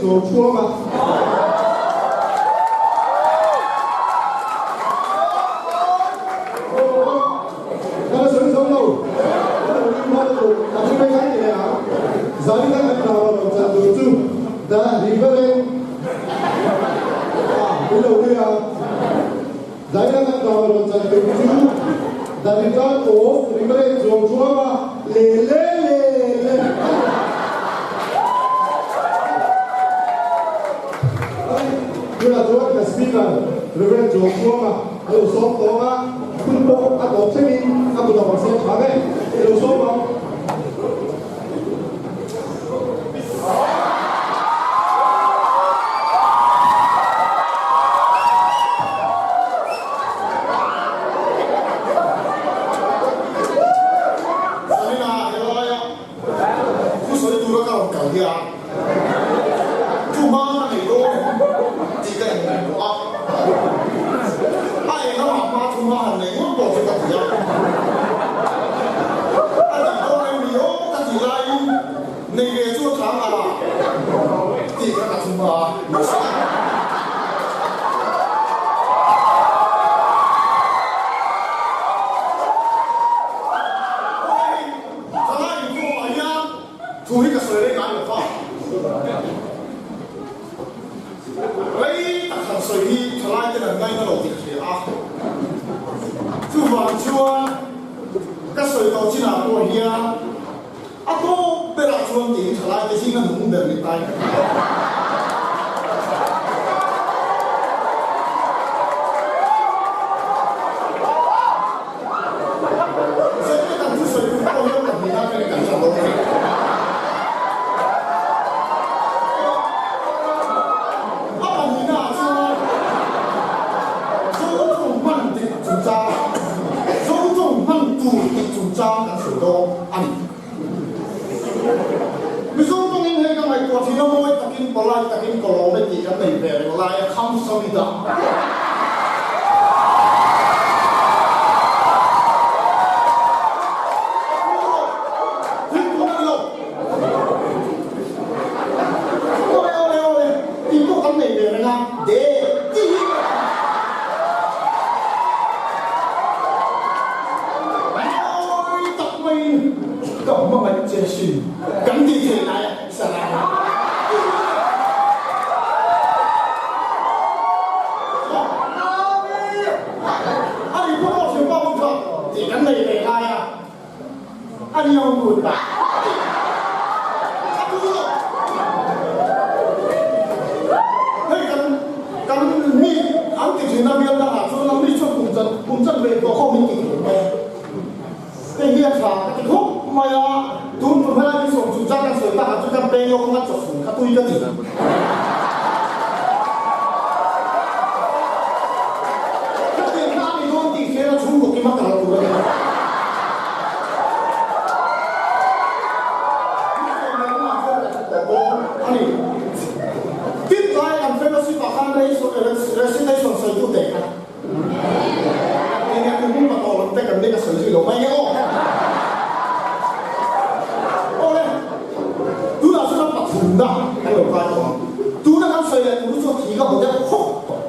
Chuangchuanga. Ka la sawi zo lo. Ka lo ring hma lutuk. A thu mai khan ti leh ang. Zanin a kan drama rawn chan tur chu The Reverend ah min lo ri a. Zanin a kan drama rawn chan tur chu The Return of Reverend Chuangchuanga le le le le a ni. Tunah chuan ka speaker Reverend Chuangchuanga A lo sawm tawng a, hun pawh a tawp thlengin a kut a rawn siam tha ve. I lo sawm ang. Zanina helaia thusawi tura ka rawn kal hian thu hma ka nei dawn em tih ka inngaihtuah a. A eng lamah hma thu hma han nei ngawt pawh chu ka ti a. A nei dawn em ni aw ka tih laiin nei ve chu a tha ang a tih kha ka thu hma a. Thalai inkhawmah hian thu hi ka sawi reng ngai lo va. Rei tak han sawi hi thalai ten an ngaina lo tih ka hria a. Chuvang chuan ka sawi tawh chinah pawh hian a tawp berah chuan tiin thalai te zinga nung ber ni tai ka ti a. Zete kan thusawi tur pawh hian ka hmina ka ni kan hla lo thei. A pahnihna ah chuan Zotawng hman dik chungchang, Zotawng hman tur tih chungchang kan sawi dawn a ni. Mizo tawngin hei ka ngaihtuah thin a, mawi takin polite takin ka lawm e tih kan nei ve reng lai a, khamsamida. Awle awle awle tih pawh kan nei ve reng a, de tih hi mawi tak maiin ka hmangaih che sin kan tih theih lai a sarang a. A ri pawh aw thiam pa bawk kha tih kan nei ve lai a. A ni ang tun ta. A tu lo. Hei kan kan mi an ti thin a bial dangah chuan an mi chuan kum chan kum chan ve tawh ho min ti thin mai a. Hei hi a tha ka ti khawp mai a, tun tum helai min sawm chung chang kan sawi takah chuan kan peng lawk anga chawchhun kha tui ka ti. Ka tiang kha a ni dawn tih hriat a chhungkaw kima kal tur a ni. A ni. Tin tlai kan fellowship ah khan recitation sawitu teh kha. Enge kum upa tawh lam te kan nih ka sawi zui lo mai nge aw. Aw le, tunah chuan a pathumna kan lo kai tawh ang. Tuna kan sawi leh tur chu thi ka hmu deuh khawp tawh.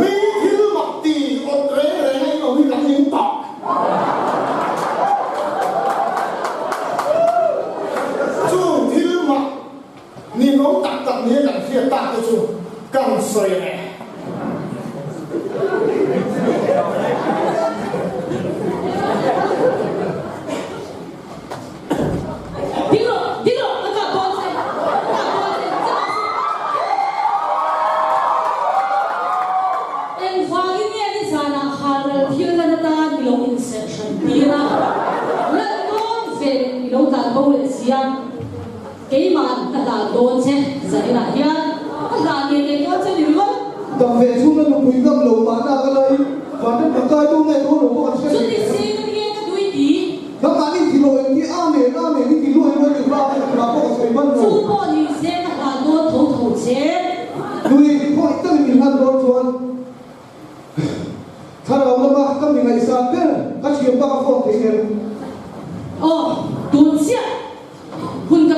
Mi thil mak ti awt reng reng a inawm hi kan ning tak. Chung thil mak Ninawm tak tak nia kan hriat tak te chu kan sawi ang e. Ding rawh, ding rawh, ka kah dawn che, ka kah dawn che, che mah se. Engvangin nge nizanah halral thil lan atan i lo inserh hran tir a, lan dawn ve i lo tlan bo leh si a. Keimah ka hlah dawn che zaninah hian ka hlah ngei ngei dawn che ni ringawt. Dam ve chhunga nupui ngam lo mahna ka la in van rem ka kai dawn nge dawn lo pawh kan hre thei Chuti si ka ti nge ka tui ti. Nangmah nih ti lo eng ti amen amen i ti luai luai tur a amen tura pawh ka sawi hman lo. Chu pawh ni se ka hlah dawn tho tho che. Nui khawi takin min hlan dawn chuan thlarau lama ka mi ngaihsan ber ka thiam bak a phone thei em. Aw tun chiah.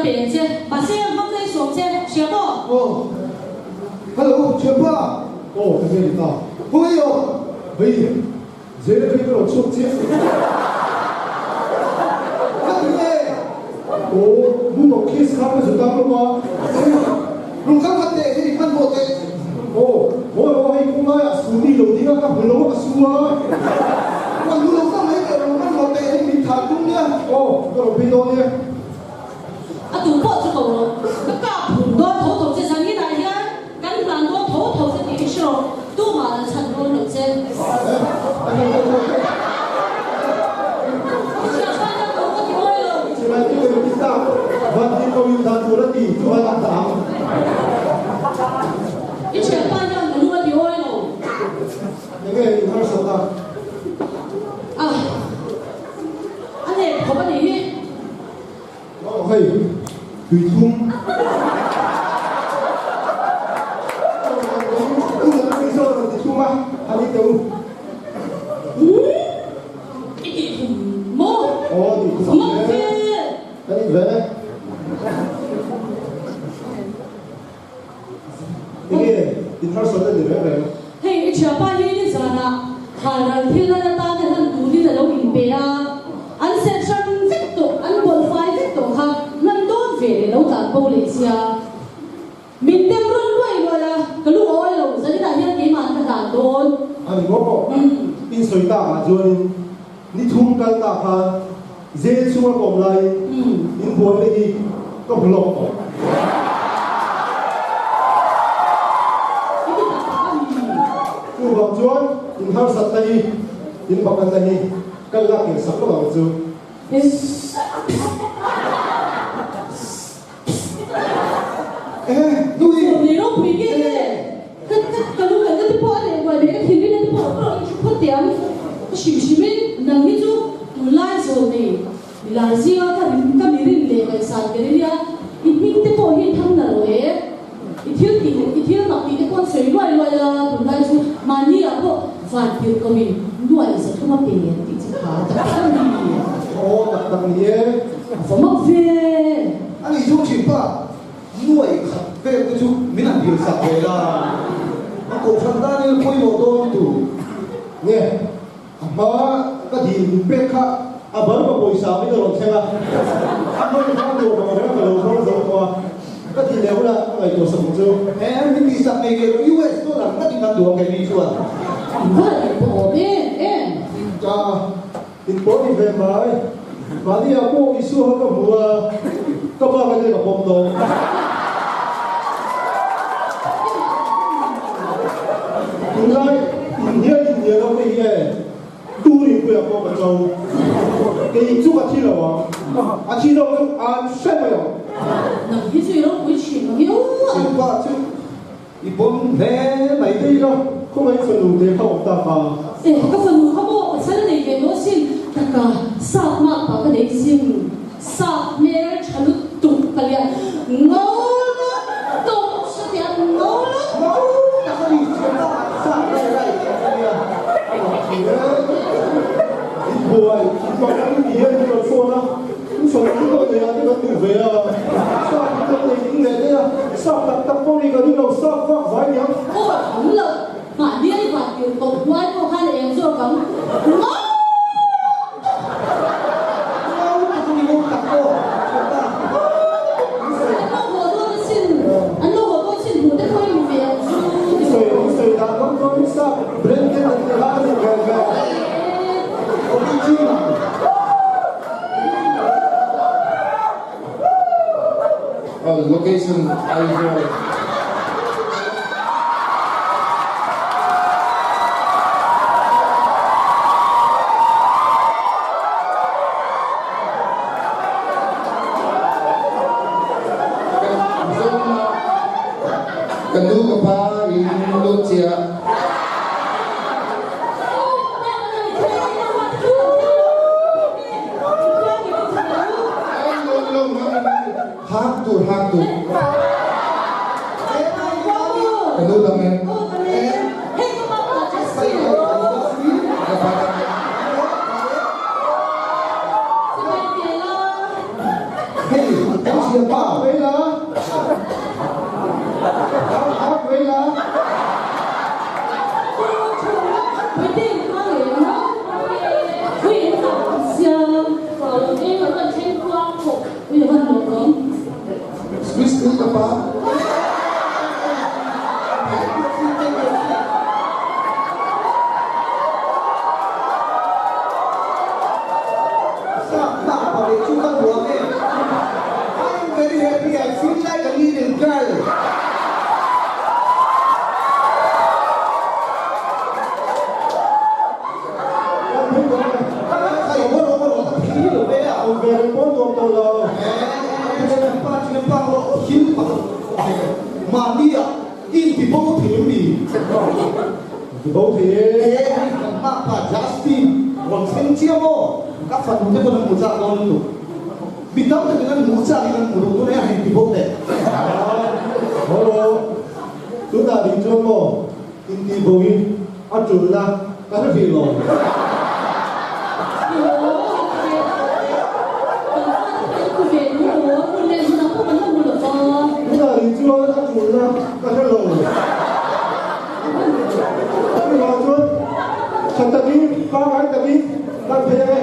pe ang che. Mahse, hmang daih suam che, hria maw? Aw. Hello, thianpa. Aw, ka hmel i ta. Khawngaih aw. Hei, Jail atangin ka rawn chhuak chiah. Ka ti nge? Aw, Mumok case kha ka zut ang lawm a. Lung kal khat teh, hei hmanhmawh teh. Aw, haw lo a, hei kawng laiah scooty lo ding a, ka hmu lo a, ka su a. Ka hmu lo ka mai teh, rawn hmanhmawh teh, hei min thah tum nia. Aw, ka rawn phei dawn nia. A tu pawh chu ko rawh, ka kap hum dawn tho tho che, zaninah hian kan hlan dawn tho tho che tih i hre rawh, tumah an chhan dawn lo che. I thianpa hian ka lung a ti awi lo. A, a nep khawp a nih hi. Aw hei, tui thum. I tih thum maw? Aw tih thum Mak ve! Kan in ve. Enge in harsat a ni reng reng? Hei i thianpa hi nizanah halral thil lan atana hlan turin a lo inpe a, an serh hran vek tawh, an bawlh fai vek tawh kha hlan dawn ve leh lo tlan bo leh sia. Min dem rawn luai luai a, ka lu awi lo, zaninah hian keimah ka hlan dawn. A ni maw? Insawi takah chuanin Ni thum kal ta khan jail chhunga ka awm laiin in buaina hi ka hmu lawk tawh. Chuvang chuan in harsatna hi, in bakanna hi ka lak in sak lawk ang chu. Aw tak tak ni e. Ani chu thinpa nuai khat vel te chu min han dil sak ve la, a kohhran tan in pawimawh dawn tu nge a hma ka dil min pek kha a Burma pawisa min a rawn thleng a, a hman khan nuam ang reng ka lo hmang zo tawh a, ka tih leh hunah ka ngaihtuah sak ang chu. He min tih sak ngei ngei lo US dollar ngat in kan duh ang keini chuan. Inva leh pawh awm em em. Ka In pawh ni ve mai. Mahni ah pawh Isua kha ka hmu a, ka pa ka nia ka pawm dawn. Tunlai inhnial inhnial ho te hi e, turin puiah pawh ka cho. Kei chu ka thi lo ang, a thi zawk chu an hre mai ang. Nang hi chu i ropui thin ang hi aw. Silpa chu I pawm hle mai. Hei ka khawngaih fanu te kha awm tak a. Eh ka fanu kha maw pasal a nei ve tawh sin taka sap mah pa ka nei sin sap hmel tha lutuk ka lian ngo lutuk hriat ngo lutuk. Ngo tak a ni hriat a sap rai rai tih a nia. A mak thin e. In buai in bang ang ti hian min rawn phone a. Pu Fanu chu ka nei a te kan duh ve a, sap hi kan nei ding leh daih a, sap tak tak pawh nih ka ring lo, sap vak vai niang. Aw an lo, mahni a i van tir tawp huai pawh khan eng zawk ang ngawt. Ngau tak a ni ngawt tak aw, Fata. An lo haw dawn asin, an lo haw dawn sin hmuh te pawh i hmu ve ang chu. I sawi i sawi dan ngawt ngawt sap branded an ti kha a ni ve ve. Original. Location Aizawl. Ka nu ka pa in lut chiah. Hak tur hak tur. Ka nu dang e. Ka pa dang e. Hei, kan thian. Thianpa. Vei la. Hak vei la. Squeeze me ka pa. Sap hna pa leh chu ka nuam e. I am very happy, I feel like a little girl. Mahni ah in ti bo thei em ni? Ti bo thei e. E hei kan hmak pa Justin rawn thleng chiah maw? Ka fanu te pawn an hmu chak dawn lutuk. Mi tam takin an hmuh chak in an hmu duh dawn e a hei ti bo teh. Haw rawh. Tunah ding chuan maw in ti bo in a tulna ka hre hrih lo. Tunah rih chuan a tulna ka hre lo. Chuvang chuan tha takin, pangngai takin kan phei ang e.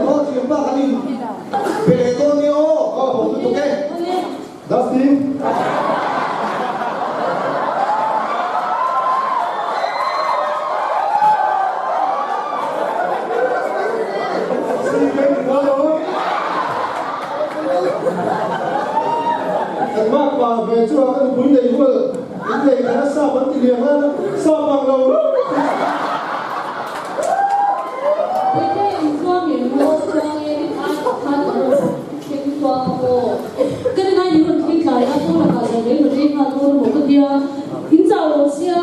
Aw thianpa kan in pe leh dawn nia aw, ka ho lutuk e. Dustin. Kan mak pa ve chu a ka nupui nei hual in nei khan a sap an ti liam a, sap ang lo lo. Ka rin ai min rawn thleng tlai a, pawn lakah zan reng rawn ei nghal dawn a maw ka tia. In chau lo sia,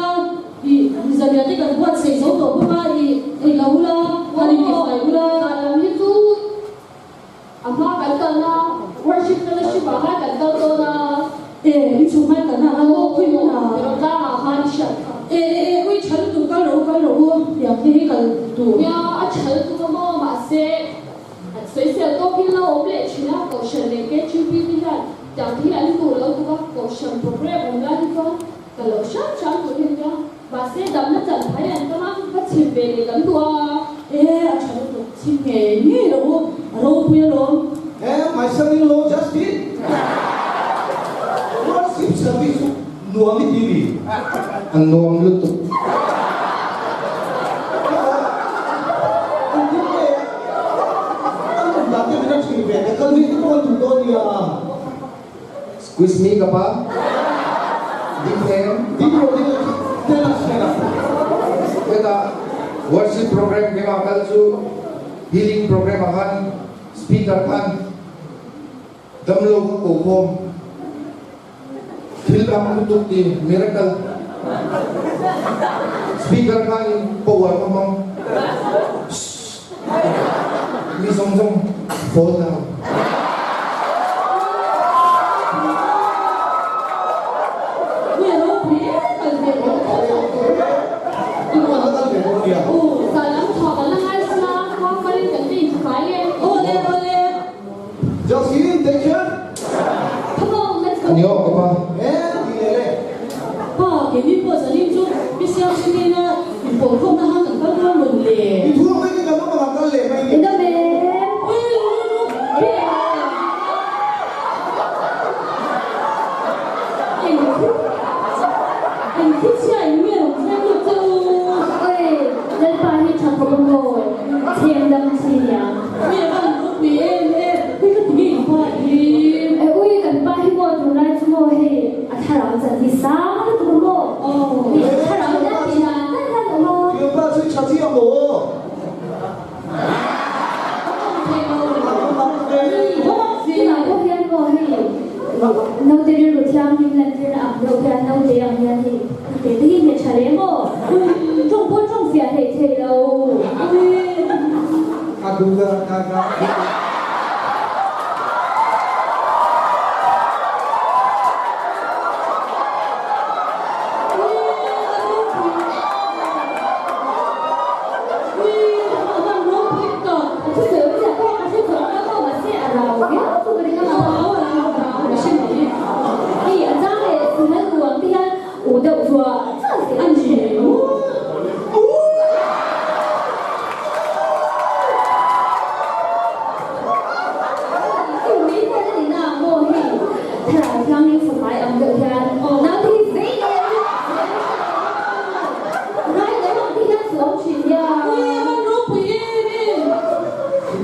ih zaniah te kan buatsaih zo tawh bawk a, ih ei lo ula, han intifai ula. Zan lam hi chu a hma kan kalna worship fellowship ah khan kan kal dawn a. E, in chhung hmai kalna ah khan aw khawi hmun ah. Rawh tlang ah khan i hriat kha. E, e, e, ui tha lutuk kal rawh u, kal rawh u, tiang te hi kal tur. Nia, a tha lutuk a maw, mahse An sawisel tawk hi lo awm leh thin a, Kohhran leh KTP te hian tiang hi an duh lo tuk a, Kohhran program awm lai hi chuan ka lo hram hram tur hi ania, mahse damna chan phai an tam a, va chhim ve leh kan duh a. E, a tha lutuk, chhim ngei ngei lo u, a ropui alawm. E, my son-in-law Justin, worship service chu nuam i ti mi? A nuam lutuk. Squeeze me ka pa. Ding em. Heta worship program ke ma kal chu healing program ah khan speaker khan damlo ka ko khawm thil ram lutuk ti miracle speaker khan in power ka hmang Mi zawng zawng fall down. Justin, take care. Ani aw ka pa. Pa, keini pawh zanin chu mi siamsi nena inpawlkhawmna han kan kal dawn mawn le? I thu ang mai kan awm ang kal leh mai ni. Eng thil chhia in nge rawn thleng lut che u? Oi, Lalpa hi tha khawp ang aw, chheng dam chi niang. Ui a van ropui em em, ui ka ti nge in pa hi? E ui kan pa hi maw tunlai chu maw hei a thlarau chan hi sang lutuk a maw? Hei a thlarau hian tih dan dan dan awm a. Thianpa chu i tha chiah maw? Tunah pawh hian maw hei naute rilru thianghlim lantirna ang deuh hian naute ang hian hei te te hi hne tha leh maw? Tawng pawh tawng fiah hlei thei lo. A duh ka ka ka.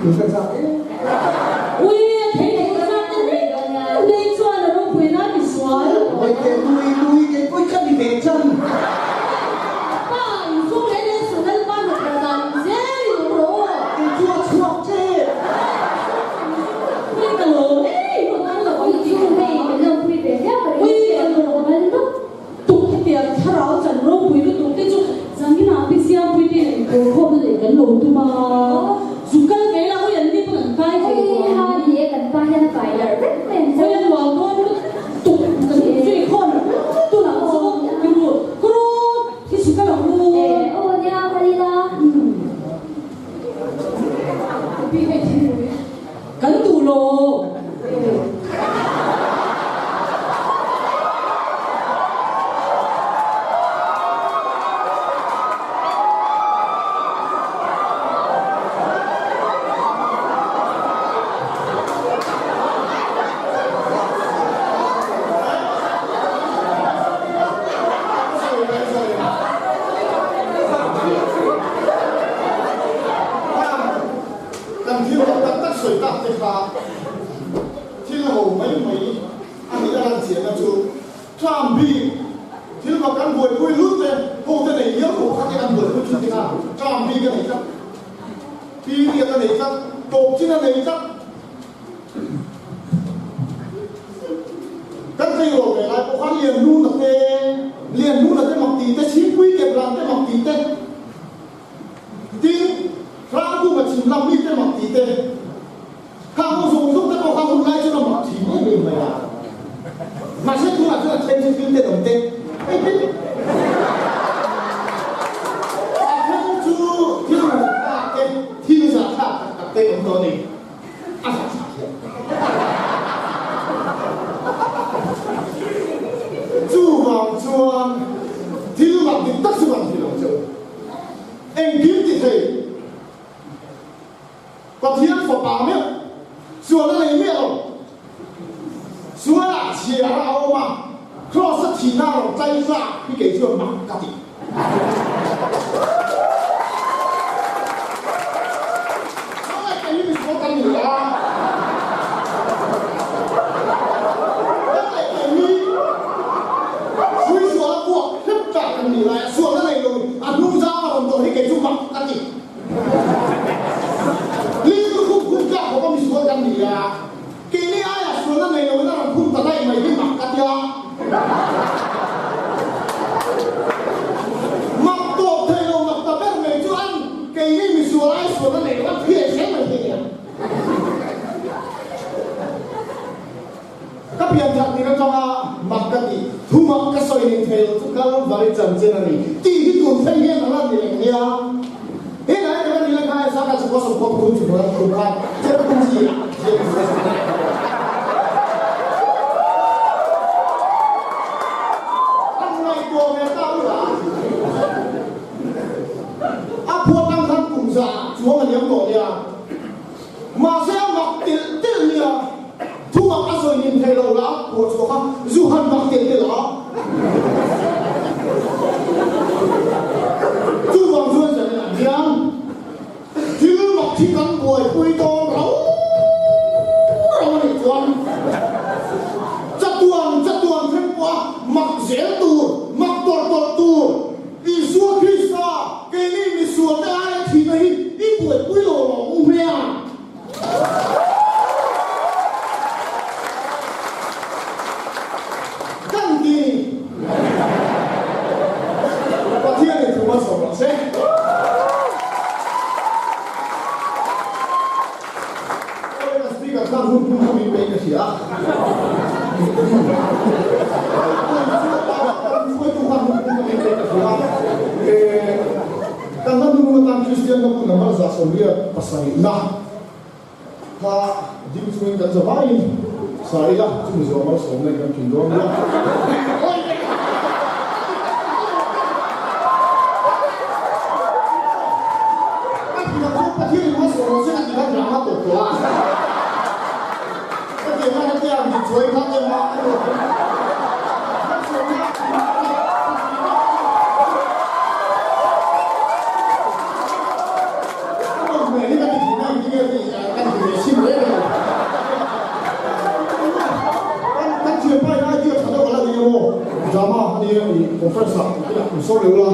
thei ka chak em. Ui a thei thei ka chak ta hle hle chuan a ropui nan i sual. Ui te nui nui kei pawh i ka ni ve chan. Pa in sum leh leh suh Lalpa hnathawh dan in zel in awm rawh aw. Kei chu a chhuak che. Ui ka lawm e i rawn kal lo ang tih Chu hei kan lo pui ve viau ka Ui ring ka lawm a lutuk tuk hetiang thlarau chan ropui lutuk te chu zanginah pi Siampui te in inkhawmkhawmna neih kan lo tum a zu kal ve la ui an ni pawn an kai ve Ui tawh ha ang. ni e kan pa hian a kai larh vek mai ang che. Ui a nuam dawn lutuk kan inzui khawm tunah chu kuru kuru hi zu kal ang u. E aw nia kal ila. Pi hei thingpui kan duh lo. Kan thil ho tak tak sawi tak te kha thil ho mai mai a nih a lan chiahna chu Trump bik thil mak kan buaipui lut te ho te nei liau ho kha te kan buaipui thin te kha Trump bik a nei tlat, period a nei tlat, tawp chin a nei tlat. Kan tleirawl ve lai pawh khan Lianhnuna te, Lianhnuna te mak tih te, Chhingpui Keplan te mak tih te, tin Hrangkunga chhim lam mi te mak tih te, khang ho zawng zawng te pawh kha hun lai chuan a mak thin em em mai a. Mahse tunah chuan a then chu thil tenawm te, hei te, a then chu thil ruhthlak te, thil zahthlak tak tak te awm tawh a ni. A zahthlak hian. Chuvang chuan thil mak dik tak chu kan hrilh ang che u. Engkim ti thei Pathian fapa meuh chuan a nei miah lo. Sualah chhiar a awm a, Kraws a thihna a rawn tlai zak hi kei chuan mak ka ti. Hmangaih hi misual kan ni a, hmangaih hi hrui sual a puak hrep tlak kan ni lai a, sualna nei loin a hnu zang a rawn tawh hi kei chu mak ka ti. Ling lukhum khum tlak khawp a misual kan ni a. Keini aia sualna nei loin a rawn phun ta daih mai hi mak ka tia. Mak tawp thei lo mak ta ber mai chu an keini misual ai sualna nei lo an phiai hle mai thei nia. Ka pian thar tir atanga mak ka tih thu mak ka sawi ning thei lo chu Kalvari chanchin a ni tih hi tun thleng hian a la ni reng nia. He lai tak a ni la kha e saka chu kawsawm khawp khum chu hmuh khum khan cher kum chi ah ziak tur a zir. An ngaihtuah ve ta u la. A phuat ang khan kum za chuang a liam tawh nia. Mahse a mak telh telh nia. Thu mak a sawi nin thei lo la phuah chhuah kha zu han mak telh telh a. Chuvang chuan zaninah hian thil mak hi kan buaipui dawn rau rau a nih chuan chatuan chatuan thleng pawha mak zel tur, mak tawlh tawlh tur Isua Krista keini misualte aia thihna hi i buaipui lo lawm u hmel. Kan ti ni. Pathian in thu malsawm rawh se. Aw ka speaker khan hun hmun kha min peih ka hria. Hruaitu khan hun hmun kha min peih ka hria. Kan hla hnung atan Kristian ka hmun lamah 78 kha ding chungin kan za vaiin sa ila chumi zawh malsawmna in kan thin dawn nia. Ka ti ang chu Pathian in malsawm rawh se ka ti khan rang a tawp tawh a. Ka ti ang a hetia ang ti chuai kha emaw a tawp tawh a. hi i conference ah inah min sawr leh ula.